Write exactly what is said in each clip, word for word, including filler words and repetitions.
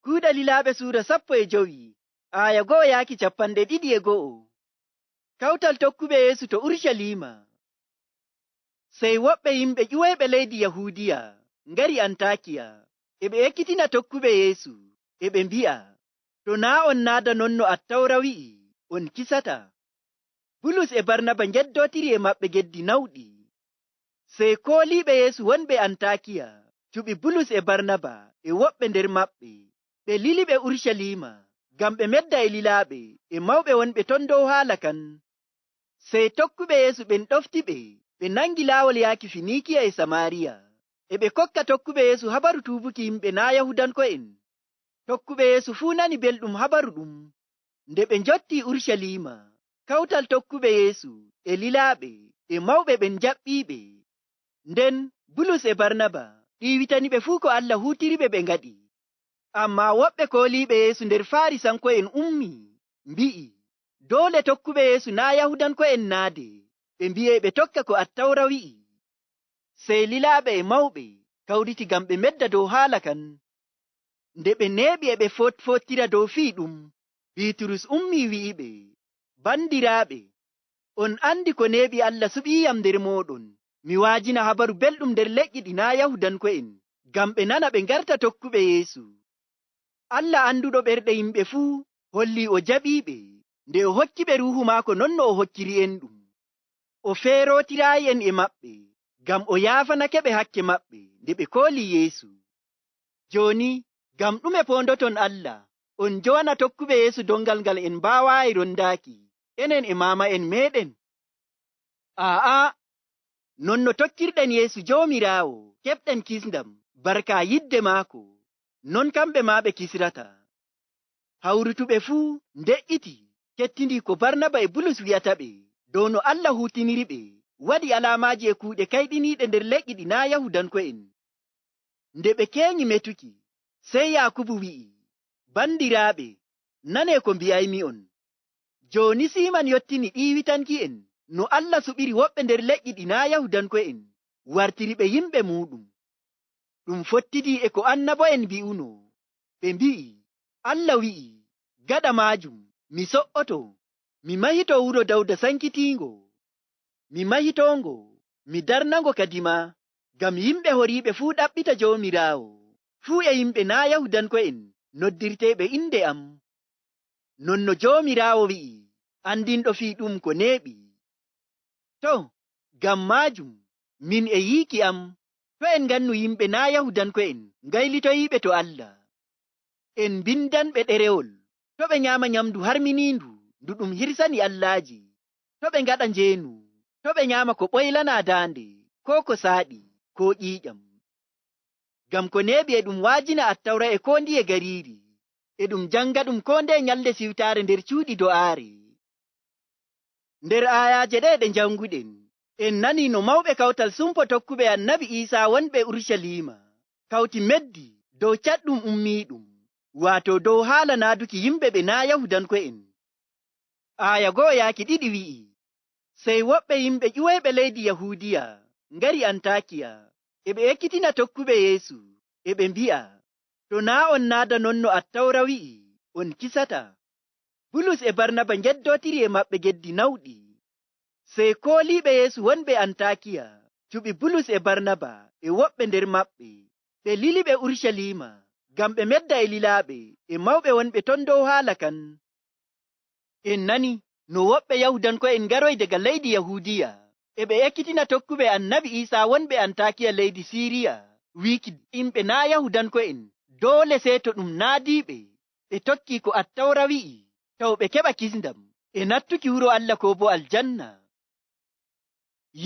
Kuuɗe Lilaaɓe suura sappo e jowi, aaya go'o yaaki capanɗe ɗiɗi e go'o. Kawtal tokkuɓe Yeesu to Urucaliima. Sey woɓɓe yimɓe ƴuweyɓe leydi Yahuudiya ngari Antaakiya, e ɓe ekkitina tokkuɓe Yeesu, e ɓe mbi'a, "To naa on naada non no Attawra wi'i, on kisataa." Bulus e Barnaba ngeddootiri e maɓɓe geddi nawɗi. Sey kooliiɓe Yeesu wonɓe Antaakiya cuɓi Bulus e Barnaba e woɓɓe nder maɓɓe. Ɓe lili ɓe Urucaliima ngam ɓe medda e lilaaɓe e mawɓe wonɓe ton dow haala kan. Sey tokkuɓe Yeesu ɓen ɗofti ɓe, ɓe nangi laawol yaaki Finiikiya e Samaariya. E ɓe kokka tokkuɓe Yeesu habaru tuubuki yimɓe naa' Yahuudanko'en. Tokkuɓe Yeesu fuu nani belɗum habaru ɗum. Nde ɓe njottii Urucaliima, kawtal tokkuɓe Yeesu e lilaaɓe e mawɓe ɓen njaɓɓiiɓe. Nden Bulus e Barnaba ɗiiwitani ɓe fuu ko Allah huutiriɓe ɓe ngaɗi. Ammaa woɓɓe kooliiɓe Yeesu nder Faarisanko'en ummii, mbi'i, "Doole tokkuɓe Yeesu naa' Yahuudanko'en naade, ɓe mbi'ee ɓe tokka ko Attawra wi'i." Sey lilaaɓe e mawɓe kawriti ngam ɓe medda dow haala kan. Nde ɓe neeɓi e ɓe footfoottira dow fii ɗum, Biiturus ummii wi'iɓe, "Bandiraaɓe, on andi ko neeɓi Allah suɓiiyam nder mooɗon, mi waajina Habaru Belɗum nder leƴƴi ɗi naa' Yahuudanko'en, ngam ɓe nana ɓe ngarta tokkuɓe Yeesu. Allah anduɗo ɓerɗe yimɓe fuu hollii o jaɓiiɓe, nde o hokkiɓe Ruuhu maako non no o hokkiri en ɗum. O feerootiraayi en e maɓɓe, ngam o yaafanake ɓe hakke maɓɓe nde ɓe koolii Yeesu. Jooni, ngam ɗume poondoton Allah, on njowana tokkuɓe Yeesu dongal ngal en mbaawaayi rondaaki, enen e maama'en meeɗen? Aa'a, non no tokkirɗen Yeesu Joomiraawo, keɓɗen kisndam, barka yidde maako, non kamɓe maa ɓe kisrata." Hawrutuɓe fuu nde'iti, kettindii ko Barnaba e Bulus wi'ata ɓe, dow no Allah huutiniri ɓe, waɗi alaamaaji e kuuɗe kayɗiniiɗe nder leƴƴi ɗi naa' Yahuudanko'en. Nde ɓe keenyi metuki, sey Yaakubu wi'i, "Bandiraaɓe, nanee ko mbi'aymi'on. Jooni Siiman yottini ɗiiwitanki'en no Allah suɓiri woɓɓe nder leƴƴi ɗi naa' Yahuudanko'en, wartiri ɓe yimɓe muuɗum. Ɗum fottidii e ko annabo'en mbi'unoo, ɓe mbi'i, 'Allah wi'i, gaɗa maajum, mi so'oto, mi mahito wuro Dawda sankitiingo. Mi mahitoongo, mi darnango kadimaa, ngam yimɓe horiiɓe fuu ɗaɓɓita Joomiraawo, fuu e yimɓe naa' Yahuudanko'en noddirteeɓe inde am.' Non no Joomiraawo wi'i, andinɗo fii ɗu'um ko neeɓi. To, ngam maajum, min e yiiki am, to' en ngannu yimɓe naa' Yahuudanko'en ngaylitoyiiɓe to Allah. En mbindanɓe ɗerewol, to' ɓe nyaama nyamndu harminiindu ndu ɗum hirsani allaaji, to' ɓe ngaɗa njeenu, to' ɓe nyaama ko ɓoylanaa daande, koo ko saaɗi, koo ƴiiƴam. Ngam ko neeɓi e ɗum wa'ajina Attawra e koo ndiye gariiri, e ɗum janga ɗum koo ndeye nyalnde siwtaare nder cuuɗi do'aare. Nder aayaaje ɗe'e ɗe njanguɗen, en nanii no mawɓe kawtal sumpo tokkuɓe Annabi Iisaa wonɓe Urucaliima kawti meddi dow caɗɗum ummiiɗum, waato dow haala naaduki yimɓe ɓe naa' Yahuudanko'en. Aaya go'o yaaki ɗiɗi wi'i, sey woɓɓe yimɓe ƴuweyɓe leydi Yahuudiya ngari Antaakiya, e ɓe ekkitina tokkuɓe Yeesu, e ɓe mbi'a, "To naa' on naada non no Attawra wi'i, on kisataa." Bulus e Barnaba ngeddootiri e maɓɓe geddi nawɗi. Sey kooliiɓe Yeesu wonɓe Antaakiya cuɓi Bulus e Barnaba e woɓɓe nder maɓɓe, ɓe lili ɓe Urucaliima ngam ɓe medda e lilaaɓe e mawɓe wonɓe ton dow haala kan. En nani no woɓɓe Yahuudanko'en ngaroyi daga leydi Yahuudiya, e ɓe ekkitina tokkuɓe Annabi Iisaa wonɓe Antaakiya leydi Siiriya, wiiki yimɓe naa' Yahuudanko'en doole sey to ɗum naadiiɓe, ɓe tokki ko Attawra wi'i, taw ɓe keɓa kisndam e nattuki wuro Allah koo boo aljanna.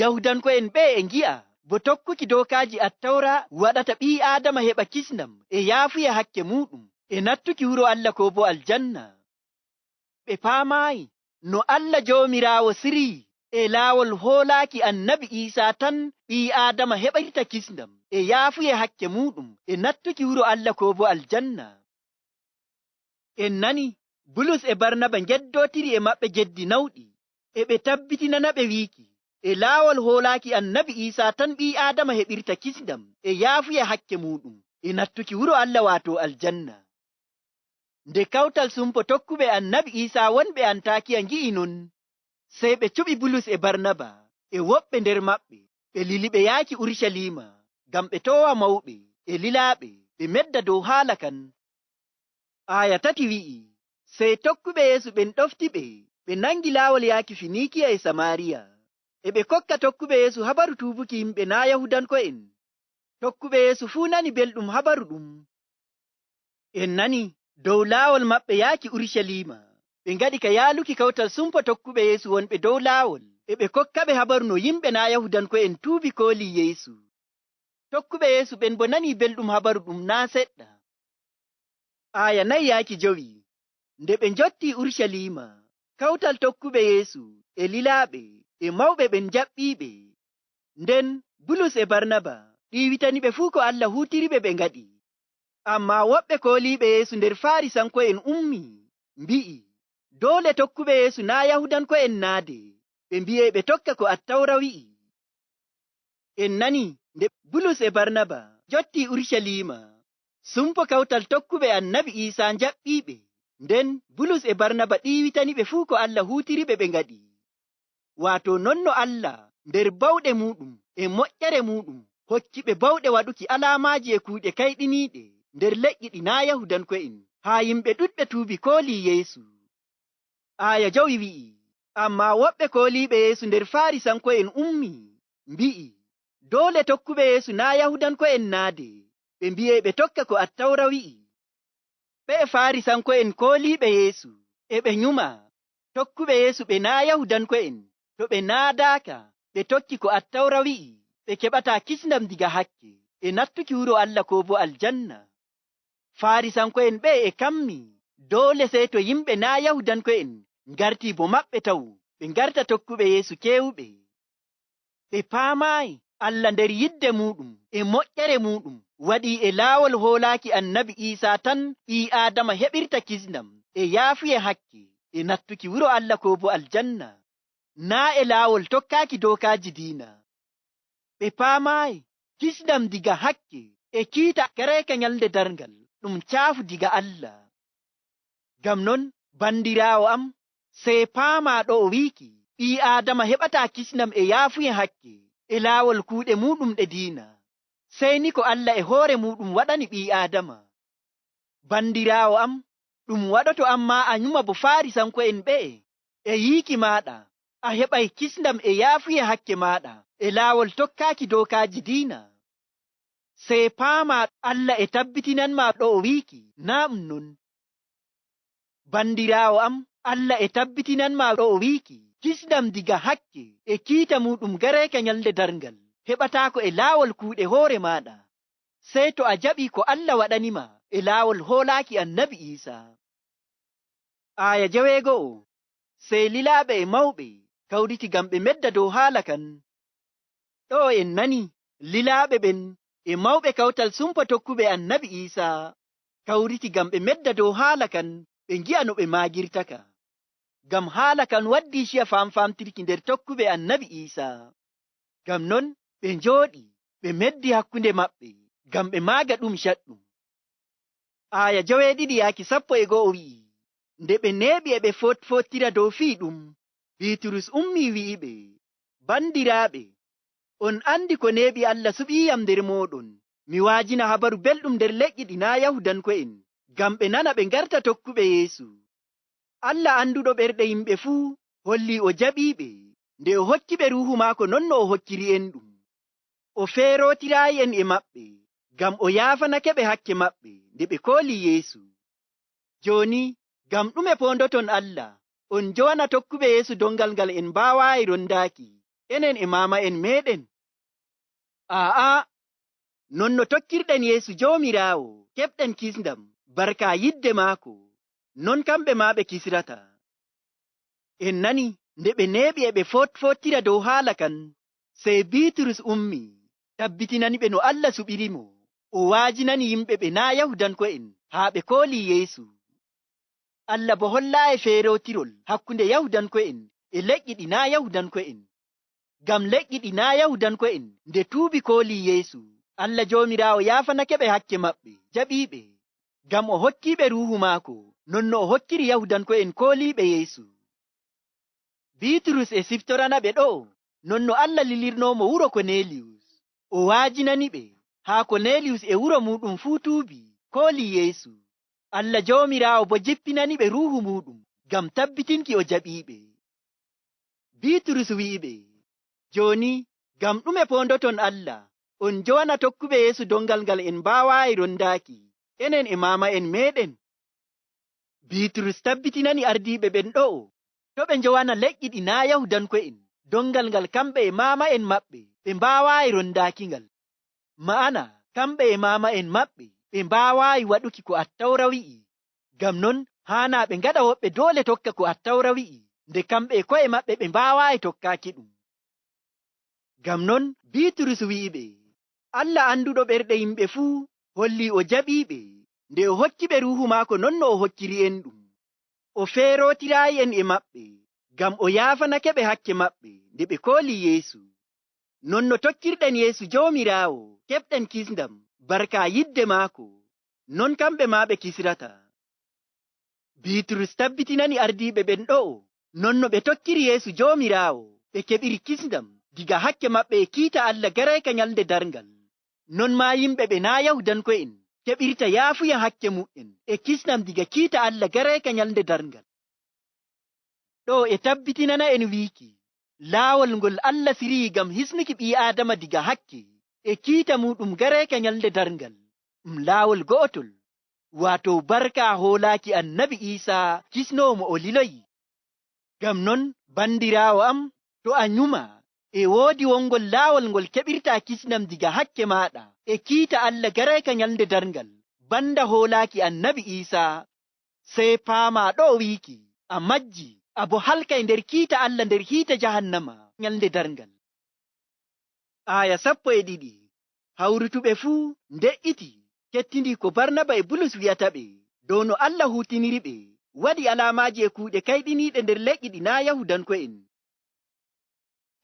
Yahuudanko'en ɓe'e e ngi'a bo tokkuki dookaaji Attawra waɗata ɓii Aadama heɓa kisndam e yaafuya hakke muuɗum e nattuki wuro Allah koo boo aljanna. Ɓe paamaayi no Allah Joomiraawo siryi e laawol hoolaaki Annabi Iisaa tan ɓii Aadama heɓirta kisndam e yaafuya hakke muuɗum e nattuki wuro Allah koo boo aljanna. En nani Bulus e Barnaba ngeddootiri e maɓɓe geddi nawɗi, e ɓe tabbitinana ɓe wiiki, e laawol hoolaaki Annabi Iisaa tan ɓii Aadama heɓirta kisndam e yaafuya hakke muuɗum e nattuki wuro Allah, waato aljanna. Nde kawtal sumpo tokkuɓe Annabi Iisaa wonɓe Antaakiya ngi'i non, sey ɓe cuɓi Bulus e Barnaba e woɓɓe nder maɓɓe, ɓe lili ɓe yaaki Urucaliima ngam ɓe toowa mawɓe e lilaaɓe, ɓe medda dow haala kan. Aaya tati wi'i, sey tokkuɓe Yeesu ɓen ɗofti ɓe, ɓe nangi laawol yaaki Finiikiya e Samaariya. E ɓe kokka tokkuɓe Yeesu habaru tuubuki yimɓe naa' Yahuudanko'en. Tokkuɓe Yeesu fuu nani belɗum habaru ɗum. En nani dow laawol maɓɓe yaaki Urucaliima, ɓe ngaɗi ka yaaluki kawtal sumpo tokkuɓe Yeesu wonɓe dow laawol. E ɓe kokkaɓe habaru no yimɓe naa' Yahuudanko'en tuubi koolii Yeesu. Tokkuɓe Yeesu ɓen boo nanii belɗum habaru ɗum naa' seɗɗa. Aaya nayi yaaki jowi. Nde ɓe njottii Urucaliima, kawtal tokkuɓe Yeesu e lilaaɓe e mawɓe ɓen njaɓɓiiɓe. Nden Bulus e Barnaba ɗiiwitaniɓe fuu ko Allah huutiriɓe ɓe ngaɗi. Ammaa woɓɓe kooliiɓe Yeesu nder Faarisanko'en ummii, mbi'i, doole tokkuɓe Yeesu naa' Yahuudanko'en naadee, ɓe mbi'ee ɓe tokka ko Attawra wi'i. En nani nde Bulus e Barnaba njottii Urucaliima, sumpo kawtal tokkuɓe Annabi Iisaa njaɓɓiiɓe. Nden Bulus e Barnaba ɗiiwitaniɓe fuu ko Allah huutiriɓe ɓe ngaɗi. Waato non no Allah nder bawɗe muuɗum e moƴƴere muuɗum hokkiɓe bawɗe waɗuki alaamaaji e kuuɗe kayɗiniiɗe nder leƴƴi ɗi naa' Yahuudanko'en, haa yimɓe ɗuɗɓe tuubi koolii Yeesu. Aaya jowi wi'i, ammaa woɓɓe kooliiɓe Yeesu nder Faarisanko'en ummii, mbi'i, doole tokkuɓe Yeesu naa' Yahuudanko'en naadee, ɓe mbi'ee ɓe tokka ko Attawra wi'i. Ɓe'e Faarisanko'en kooliiɓe Yeesu, e ɓe nyuma, tokkuɓe Yeesu ɓe naa' Yahuudanko'en, to ɓe naadaaka, ɓe tokki ko Attawra wi'i, ɓe keɓataa kisndam diga hakke, e nattuki wuro Allah koo boo aljanna. Faarisanko'en ɓe'e e kammii, doole sey to yimɓe naa' Yahuudanko'en ngartii bo maɓɓe taw, ɓe ngarta tokkuɓe Yeesu keewuɓe. Ɓe paamaayi Allah nder yidde muuɗum e moƴƴere muuɗum waɗii e laawol hoolaaki Annabi Iisaa tan ɓii Aadama heɓirta kisndam e yaafuye hakke e nattuki wuro Allah koo boo aljanna, naa' e laawol tokkaaki dookaaji diina. Ɓe paamaayi kisndam diga hakke e kiita gareeka nyalnde darngal ɗum caafu diga Allah. Ngam non, bandiraawo am, sey paamaa ɗo'o wiiki, ɓii Aadama heɓataa kisndam e yaafuye hakke e laawol kuuɗe muuɗum ɗe diina, sey ni ko Allah e hoore muuɗum waɗani ɓii Aadama. Bandiraawo am, ɗum waɗoto ammaa a nyuma bo Faarisanko'en ɓe'e, e yiiki maaɗa, a heɓay kisndam e yaafuye hakke maaɗa e laawol tokkaaki dookaaji diina. Sey paamaa Allah e tabbitinanmaa ɗo'o wiiki, naa' ɗum non? Bandiraawo am, Allah e tabbitinanmaa ɗo'o wiiki, kisndam diga hakke e kiita muuɗum gareeka nyalnde darngal heɓataako e laawol kuuɗe hoore maaɗa, sey to a jaɓii ko Allah waɗanimaa e laawol hoolaaki Annabi Iisaa. Aaya joweego'o, sey lilaaɓe e mawɓe kawriti ngam ɓe medda dow haala kan. Ɗo'o en nani lilaaɓe ɓen e mawɓe kawtal sumpo tokkuɓe Annabi Iisaa kawriti ngam ɓe medda dow haala kan, ɓe ngi'a no ɓe maagirta ka. Ngam haala kan waddii ciya faamfaamtirki nder tokkuɓe Annabi Iisaa. Ngam non ɓe njooɗii, ɓe meddi hakkunde maɓɓe, ngam ɓe maaga ɗum caɗɗum. Aaya joweeɗiɗi yaaki sappo e go'o wi'i, nde ɓe neeɓi e ɓe footfoottira dow fii ɗum, Biiturus ummii wi'iɓe, bandiraaɓe, on andi ko neeɓi Allah suɓiiyam nder mooɗon, mi waajina Habaru Belɗum nder leƴƴi ɗi naa' Yahuudanko'en, ngam ɓe nana ɓe ngarta tokkuɓe Yeesu. Allah anduɗo ɓerɗe yimɓe fuu hollii o jaɓiiɓe, nde o hokkiɓe Ruuhu maako non no o hokkiri en ɗum. O feerootiraayi en e maɓɓe, ngam o yaafanake ɓe hakke maɓɓe nde ɓe koolii Yeesu. Jooni, ngam ɗume poondoton Allah, on njowana tokkuɓe Yeesu dongal ngal en mbaawaayi rondaaki, enen e maama'en meeɗen? Aa'a, non no tokkirɗen Yeesu Joomiraawo, keɓɗen kisndam, barka yidde maako, non kamɓe maa ɓe kisrata. En nani nde ɓe neeɓi e ɓe footfoottira dow haala kan, sey Biiturus ummii, tabbitinani ɓe no Allah suɓiri mo, o waajinani yimɓe ɓe naa' Yahuudanko'en haa ɓe koolii Yeesu. Allah boo hollaayi feerootirol hakkunde Yahuudanko'en e leƴƴi ɗi naa' Yahuudanko'en. Ngam leƴƴi ɗi naa' Yahuudanko'en nde tuubi koolii Yeesu, Allah Joomiraawo yaafanake ɓe hakke maɓɓe, jaɓiiɓe. ngam o hokkiiɓe ruuhu maako, non no o hokkiri Yahuudanko'en kooliiɓe Yeesu. Biiturus e siftorana ɓe ɗo'o, non no Allah lilirnoo mo wuro Koneliyus. O waajinani ɓe, haa Koneliyus e wuro muuɗum fuu tuubi, kooli Yeesu. Allah Joomiraawo boo jippinani ɓe ruuhu muuɗum, ngam tabbitinki o jaɓiiɓe. Biiturus wi'iɓe, jooni, ngam ɗume poondoton Allah, on njowana tokkuɓe Yeesu doŋngal ngal en mbaawaayi ronndaaki, enen e maama'en meeɗen? Biiturus tabbitinani ardiiɓe ɓen ɗo'o, to' ɓe njowana leƴƴi ɗi naa' Yahuudanko'en, doŋngal ngal kamɓe e maama'en maɓɓe ɓe mbaawaayi ronndaakingal. Ma'ana, kamɓe e maama'en maɓɓe ɓe mbaawaayi waɗuki ko Attawra wi'i. Ngam non, haanaa ɓe ngaɗa woɓɓe doole tokka ko Attawra wi'i, nde kamɓe e ko'e maɓɓe ɓe mbaawaayi tokkaakiɗum. Ngam non, Biiturus wi'iɓe, Allah annduɗo ɓerɗe yimɓe fuu, hollii o jaɓiiɓe, nde o hokkiɓe Ruuhu maako non no o hokkiri'en ɗum. O feerootiraayi'en e maɓɓe, ngam o yaafanake ɓe hakke maɓɓe nde ɓe kooli Yeesu. Non no tokkirɗen Yeesu Joomiraawo, keɓɗen kisndam, barka yidde maako. Non kamɓe maa ɓe kisrata. Biiturus tabbitinani ardiiɓe ɓen ɗo'o, non no ɓe tokkiri Yeesu Joomiraawo, ɓe keɓiri kisndam diga hakke maɓɓe e kiita Allah gareyka nyalnde darngal. Non maa yimɓe ɓe naa' Yahuudanko'en keɓirta yaafuya hakke muɓɓen e kisndam diga kiita Allah gareyka nyalnde darngal. Ɗo'o e tabbitinana'en wiiki, laawol ngol Allah siryi ngam hisnuki ɓii-Aadama diga hakke e kiita muuɗum gareyka nyalnde darngal, ɗum laawol go'otol, waato barka hoolaaki Annabi Iisa kisnoowo mo o liloyi. Ngam non, bandiraawo am, to a nyuma, e woodi wongol laawol ngol keɓirtaa kisndam diga hakke maaɗa e kiita Allah gareyka nyalnde darngal, banda hoolaaki Annabi Iisa. Sey paamaa ɗo'o wiiki, a majji, a boo halkay nder kiita Allah nder hiite jahannama nyalnde darngal. Aaya sappo e ɗiɗi. Hawrutuɓe fuu nde'iti, kettindii ko Barnaba e Bulus wi'ata ɓe, dow no Allah huutiniri ɓe, waɗi alaamaaji e kuuɗe kayɗiniiɗe nder leƴƴi ɗi naa' Yahuudanko'en.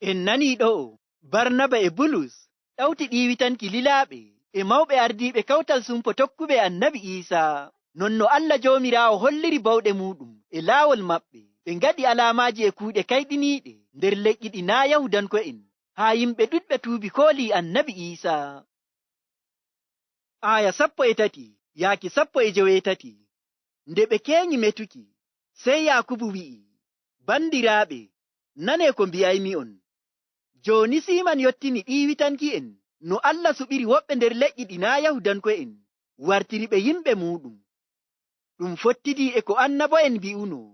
En nanii ɗo'o, Barnaba e Bulus ɗawti ɗiiwitanki lilaaɓe e mawɓe ardiiɓe kawtal sumpo tokkuɓe Annabi Iisa. Non no Allah Joomiraawo holliri bawɗe muuɗum e laawol maɓɓe, ɓe ngaɗi alaamaaji e kuuɗe kayɗiniiɗe nder leƴƴi ɗi naa' Yahuudanko'en, haa yimɓe ɗuɗɓe tuubi koolii Annabi Iisa. Aaya sappo e tati yaaki sappo e joweetati. Nde ɓe keenyi metuki, sey Yaakubu wi'i, bandiraaɓe, nanee ko mbi'aymi'on. Jooni Siiman yottini ɗiiwitanki'en no Allah suɓiri woɓɓe nder leƴƴi ɗi naa' Yahuudanko'en, wartiri ɓe yimɓe muuɗum. Ɗum fottidii e ko annabo'en mbi'unoo,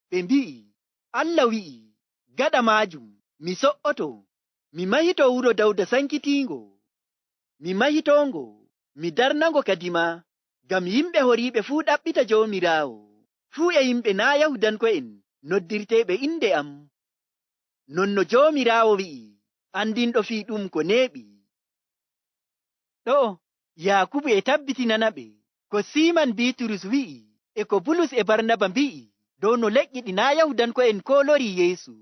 ɓe mbi'i, Allah wi'i, gaɗa maajum, mi so'oto, mi mahito wuro Dawda sankitiingo. Mi mahito ngo, mi darna ngo kadimaa, ngam yimɓe horiiɓe fuu ɗaɓɓita Joomiraawo, fuu e yimɓe naa' Yahuudanko'en noddirteeɓe innde am. Non no Joomiraawo wi'i, andinɗo fii ɗu'um ko neeɓi. Ɗo'o, Yaakubu e tabbitinana ɓe ko Siiman Biiturus wi'i e ko Bulus e Barnaba mbi'i dow no leƴƴi ɗi naa' Yahuudanko'en koolorii Yeesu.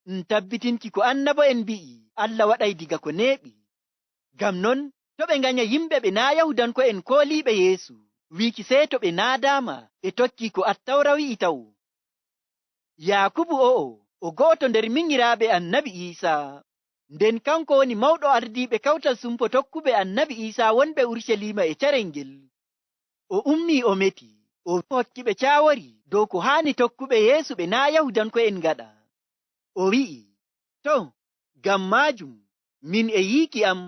Ɗum tabbitinki ko annabo'en mbi'i Allah waɗay diga ko neeɓi. Ngam non, to' ɓe nganya yimɓe ɓe naa' Yahuudanko'en kooliiɓe Yeesu, wiiki sey to ɓe naadaama ɓe tokkii ko Attawra wi'i tawo. Yaakubu o'o, o go'oto nder minyiraaɓe Annabi Iisa. Nden kanko woni mawɗo ardiiɓe kawtal sumpo tokkuɓe Annabi Iisa wonɓe Urucaliima e carel ngel. O ummii o meti, o hokki ɓe caawori dow ko haani tokkuɓe Yeesu ɓe naa' Yahuudanko'en ngaɗa. O wi'i, to, ngam maajum, min e yiiki am,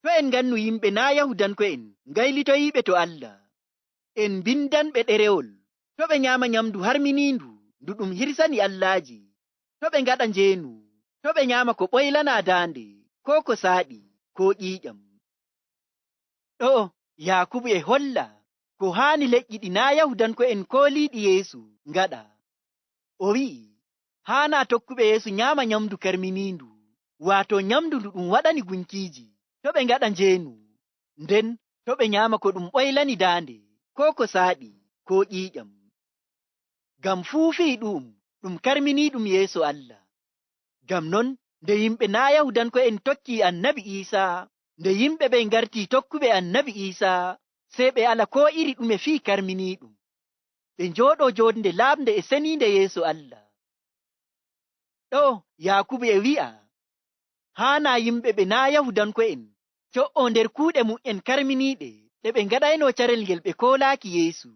to' en ngannu yimɓe naa' Yahuudanko'en ngaylitoyiiɓe to Allah. En mbindan ɓe ɗerewol, to' ɓe nyaama nyamndu harminiindu ndu ɗum hirsani allaaji, to' ɓe ngaɗa njeenu, to' ɓe nyaama ko ɓoylanaa daande, koo ko saaɗi, koo ƴiiƴam. Ɗo'o, Yaakubu e holla ko haani leƴƴi ɗi naa' Yahuudanko'en kooliiɗi Yeesu ngaɗa. O wi'i, haanaa tokkuɓe Yeesu nyaama nyamndu karminiindu, waato nyamndu ndu ɗum waɗani gunkiiji, to' ɓe ngaɗa njeenu, nden to' ɓe nyaama ko ɗum ɓoylani daande, koo ko saaɗi, koo ƴiiƴam. Ngam fuu fii ɗu'um, ɗum karminiiɗum yeeso Allah. Ngam non, nde yimɓe naa' Yahuudanko'en tokki Annabi Iisa, nde yimɓe ɓen ngarti tokkuɓe Annabi Iisa, sey ɓe ala koo iri ɗume fii karminiiɗum. Ɓe njooɗoo joonde laaɓnde e seniinde yeeso Allah. Ɗoo, Yaakubu e wi'a, haanaa yimɓe ɓe naa' Yahuudanko'en co'oo nder kuuɗe mum'en karminiiɗe ɗe ɓe ngaɗaynoo carel ngel ɓe koolaaki Yeesu.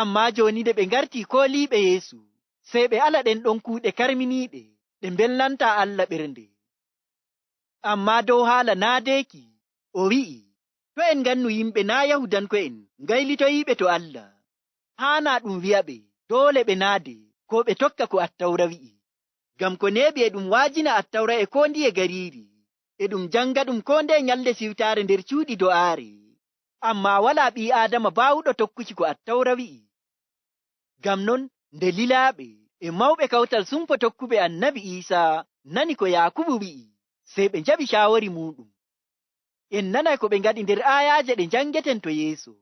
Ammaa jooni nde ɓe ngartii kooliiɓe Yeesu, sey ɓe ala ɗen ɗon kuuɗe karminiiɗe ɗe mbelnantaa Allah ɓernde. Ammaa dow haala naadeeki, o wi'i, to' en ngannu yimɓe naa' Yahuudanko'en ngaylitoyiiɓe to Allah. Haanaa ɗum wi'aɓe doole ɓe naade koo ɓe tokka ko Attawra wi'i. Ngam ko neeɓi e ɗum wa'ajina Attawra e koo ndiye gariiri, e ɗum janga ɗum koo ndeye nyalnde siwtaare nder cuuɗi do'aare. Ammaa walaa ɓii Aadama baawuɗo tokkuki ko Attawra wi'i. Ngam non, nde lilaaɓe e mawɓe kawtal sumpo tokkuɓe Annabi Iisaa nani ko Yaakubu wi'i, sey ɓe njaɓi caawori muuɗum. En nanay ko ɓe ngaɗi nder aayaaje ɗe njangeten to yeeso.